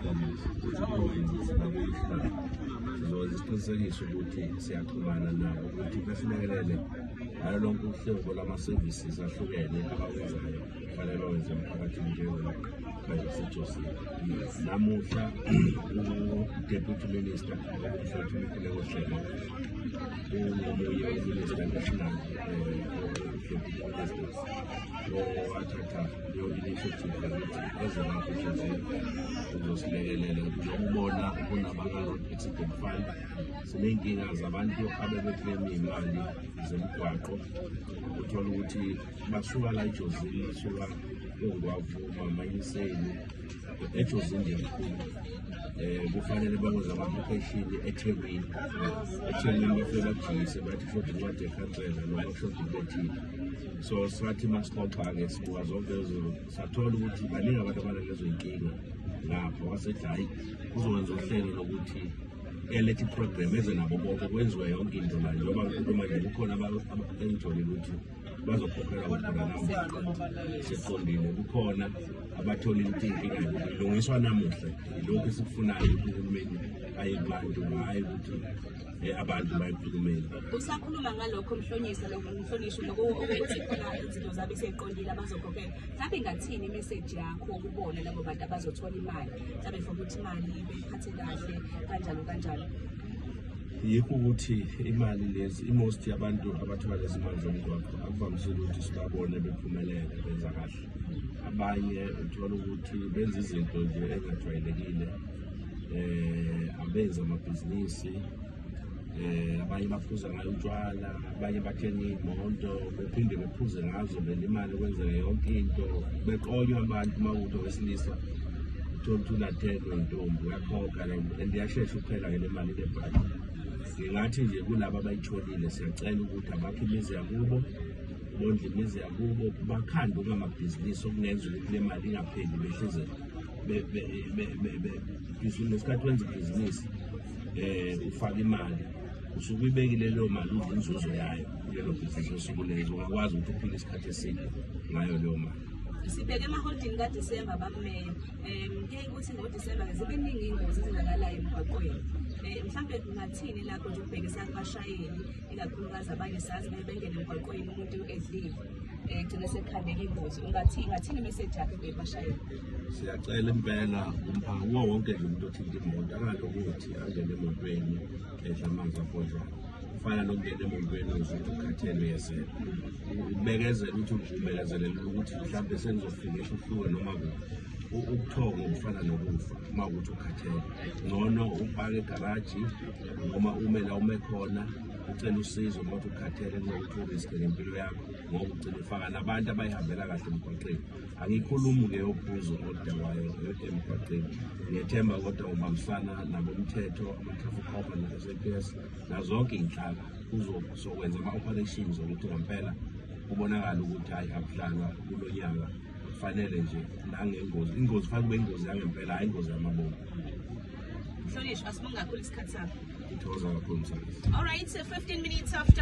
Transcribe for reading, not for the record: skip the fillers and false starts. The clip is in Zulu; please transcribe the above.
promise ukuthi provinces bakuyihlala. Sizokwenza isiqinisekiso ukuthi siyaxhumana nabo ukuthi besilekelele ngalo lonke uhlobo lama-services ahlukene abawenzayo, kufanele bawenze emphakathini njengoSejozini. Namuhla u-Deputy Minister umfowethu Mkhuleko Hlengwa, ungomunye u-Minister national, Deputy Ministers owathatha leyo initiative yokuthi eze lapha eJozini ukuzosilekelela. Njengoba ubona kunabaka-Road Accident Fund, siney'nkinga zabantu abebeclaim iy'mali zemigwaqo. Uthola ukuthi basuka la eJozini, basuka koNgwavuma, Manyiseni, eJozini nje kakhulu, kufanele bakwenze ama-application eThekwini. EThekwini bafike bakujikise, bathi kushoda incwadi yekhansela noma kushoda into ethile. So sathi masixoxa-ke, sibuka zonke lezo, sathola ukuthi baningi abantu abanalezo y'nkinga ngapha. Wasethi hhayi, kuzokwenza uhlelo lokuthi elethe i-program, eze nabo bonke, kwenziwe yonke into la. Njengoba ngikhuluma nje, kukhona engitholile ukuthi bazokhokhelwa khona namuhla, siqondile. Kukhona abatholile ukuthi iy'nkinga ilungiswa namuhla. Ilokhu esikufunayo, ukuthi uhulumeni aye kubantu, hhayi ukuthi abantu baye kuhulumeni. Usakhuluma ngalokho, mhlonyisa, mhlonishwa, lokho ukuthi khona izinto zabe seyiqondile, abazokhokhela, mhlawumbe ingathini imeseji yakho kubona labo bantu abazothola imali, mhlawumbe for ukuthi imali beyiphathe kahle, kanjalo kanjalo? Yikho ukuthi imali lezi, i-most yabantu abathola lezi mali zomgwaqo akuvamisile ukuthi sibabone bephumelele, benza kahle. Abanye uthola ukuthi benza izinto nje engajwayelekile, abenza amabhizinisi, abanye baphuza ngayo utshwala, abanye bathenga iy'moto, bephinde bephuze ngazo, belimale, kwenzeke yonke into, beqonywe abantu. Uma kuwukuthi owesilisa, uthola ukuthi unathenwe intombi, uyakhokha and iyashesha ukuphela-ke le mali lebhali. Ngingathi nje kulaba abayitholile, siyacela ukuthi abakhe imizi yakubo, bondle imizi yakubo, bakhande okungamabhizinisi okungenza ukuthi le mali ingapheli, behleze ngesikhathi wenza ibhizinisi, ufaka imali, usuke uyibekile leyo mali, udla inzuzo yayo kulelo bhizinisi osuke ulenza, ungakwazi ukuthi uphile isikhathi eside ngayo leyo mali. Sibheke emaholidini kaDisemba, bammeya. Kuyaye kuthi ngoDisemba-ke zibe ningi iy'ngozi ezenzakalayo emgwaqweni. Mhlawumbe kungathini lakho nje ukubhekisa kubashayeli, ikakhulukazi abanye sazi baye bengene emgwaqweni umuntu edlile, gcine sekukhandeka ingozi? Ungathini imeseji yakho ebheke kubashayeli? Siyacela impela umphakathi kuwo wonke nje umuntu othinta imoto angalokuthi angene emotweni edla amanzi abhodlwayo. Kufana nokungena emotweni uze uthi ukhathele, uyezela, ubekezela ukuthi ubekezelela ukuthi mhlawumbe sengizofika eHluhluwe noma kuphi. Ubuthongo bufana nokufa. Uma ukuthi ukhathele, ngcono upake egaraji noma ume la ume khona, ucela usizo uma uthi ukhathele, kunokuthi uriske ngempilo yakho, ngoba ugcina ufaka nabantu abayihambela kahle emgwaqeni. Angikhulumi-ke yophuzo oludakwayo emgwaqeni. Ngiyethemba kodwa ubambisana nabomthetho, ama-traffic cop na-SAPS nazonke iy'nhlaka, kuzokwenza ama-operations okuthi ngempela kubonakale ukuthi hhayi, akudlalwa kulo nyaka. Kufanele nje nangengozi, ingozi fanele kube ingozi yangempela, hhayi ingozi yamabomu. Mhlonishwa, asibonge kakhulu isikhathi sakho. Ngithokoza kakhulu, msakazi. All right, so 15 minutes after